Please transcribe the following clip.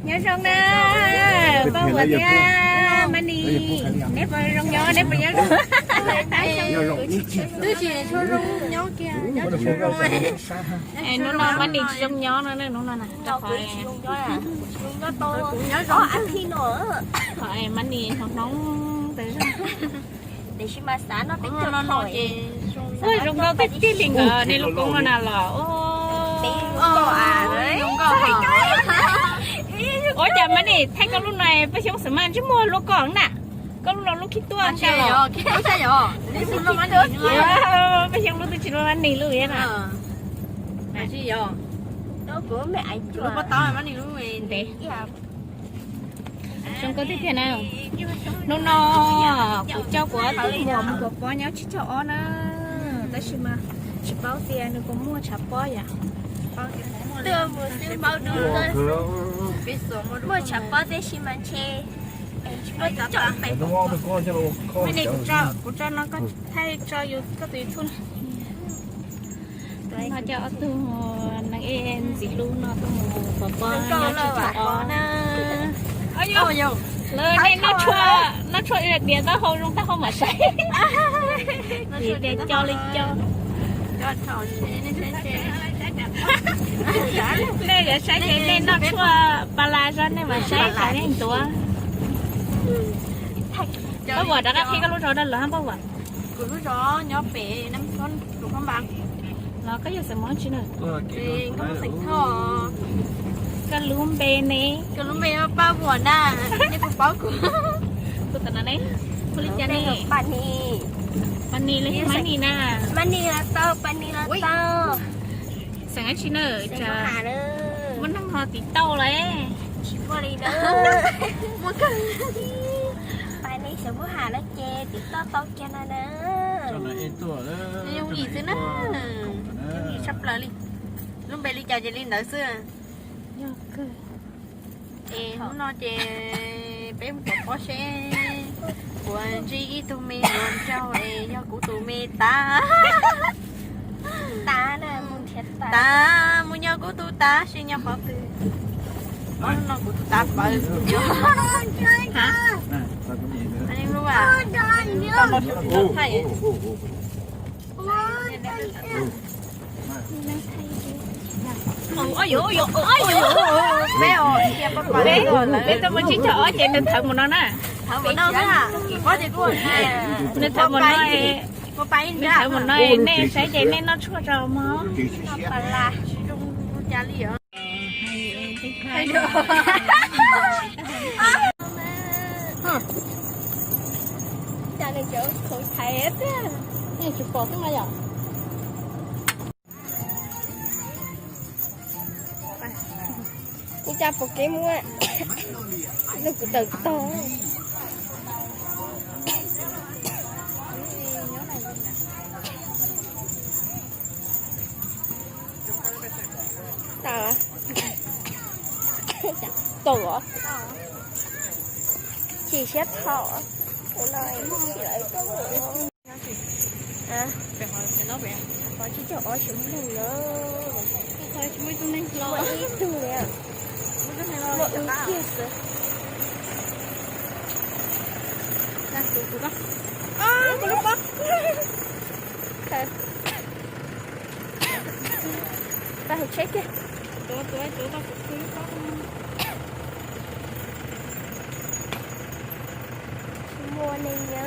Nyob zoo na, Paj Huam thiab Mab Nis, neb puas zoo nyob, neb puas nyob zoo? Twb tsis tshua zoo nyob kiag, nyob tsis tshua zoo. Hnub no Mab Nis tsis zoo nyob no, hnub no na, rau qhov nyob tau, nyob zoo, qhov Mab Nis hnov hnov tes. Tiam sis mas xav noj peb caug no ces zoo nkauj tiag tiag li nkawd nej lub koob no na los. Ua cas Mab Nis thaij koj lub no, Paj Xyoob xav mas ntsej muag luaj koj na. Koj lub no lub khib tuaj ntag los. Paj Xyoob lub twb tsis luaj Mab Nis lub na. Zoo nkauj tiag tiag na. Hnub no kuv coj kuv ob tug muam mus pov pob nyob Tsib Caug Ob na, tab sis mas tsis paub tias nws puas muaj tshav pob yom. Muaj tshav pob tiam sis mas ntshe kuv tso no koj thaij tso yus koj tus YouTube. No coj ob tug neeg ej ntxim hlub no tuaj mus pov pob nyob Tsib Caug Ob na. Lawv nej noj tshuaj, noj tshuaj diav taub hau zoo taub hau mam saib. Vim tias co li co. Nej yuav saib ces nej noj tshuaj pas las zog nej mam saib tsam nej ntuav. Paj Vuam rov qab qhia koj lub zos rau lawv hab Paj Vuam. Kuv lub zos nyob pem Nab Khob Npas. Los koj yog xeem Hmoob tsi na? Nkauj Xeem Thoj. Koj lub npe ne? Koj lub npe Paj Vuam na, nej puas paub kuv? Kuv tam no ne, hu li cas ne? Pas Nis los yog Mab Nis na? Mab Nis los tau, Pas Nis los tau. Xeem dab tsi na? Muaj neeg ho tiv tauj lawm. Tsis muaj li na. Muaj kawg. Pas Nis xeem Hmoob Ham no ces tiv tauj tau kiag no na. Yooj yim xwb na. Yooj yim tshaj plaws li. Lub npe li cas ces li ntawd xwb. Es hnub no ces peb mus pov pob seb puas ntsib ib tug me nyuam nraug es yog kuv tus me tab. Tab, mus nyob kuv tus tab seb nyob qhov twg. Hnub no kuv tus tab pawv. Peb, peb tuaj mus Tsib Caug Ob ces nws thawv mus no na. Nws thawv mus no, nws thawv mus no, nej saib ces nej noj tshuaj tso mog. Cas nws cov khaus thaiv tiag. Nej tsis pom xwb mas yom. Kuv cas pom kev mus, nws kuv tawm tog. Tawm, tawm os. Chim siab thaum no, chim lawv tuaj mus. Qhov Tsib Caug Ob tsis muaj neeg na. Muaj ib tug li, muaj wb kiag xwb. Tag hais tsheb kiag. Tsis muaj neeg na.